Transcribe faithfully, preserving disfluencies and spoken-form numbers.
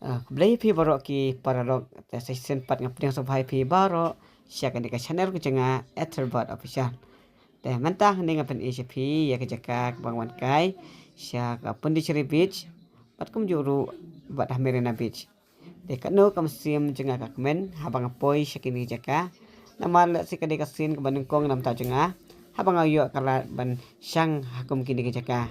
Ah, khublei phi baroh ki paralok, te sa shisien pat nga pdiang sngewbha ïa phi baroh sha kane ka channel ka jong nga Ethelbert Official. Te mynta hangne nga pyni sha phi ïa ka jaka kaba nga wan kai sha ka Pondicherry Beach bad kumjuh ruh bad ha Marina Beach. Te kano ka mynsiem jong nga ka kmen haba nga poi sha kine ki jaka, namar lehse ka dei ka sien kaba nyngkong na bynta jong nga haba nga ïoh ka lad ban shang ha kum kine ki jaka.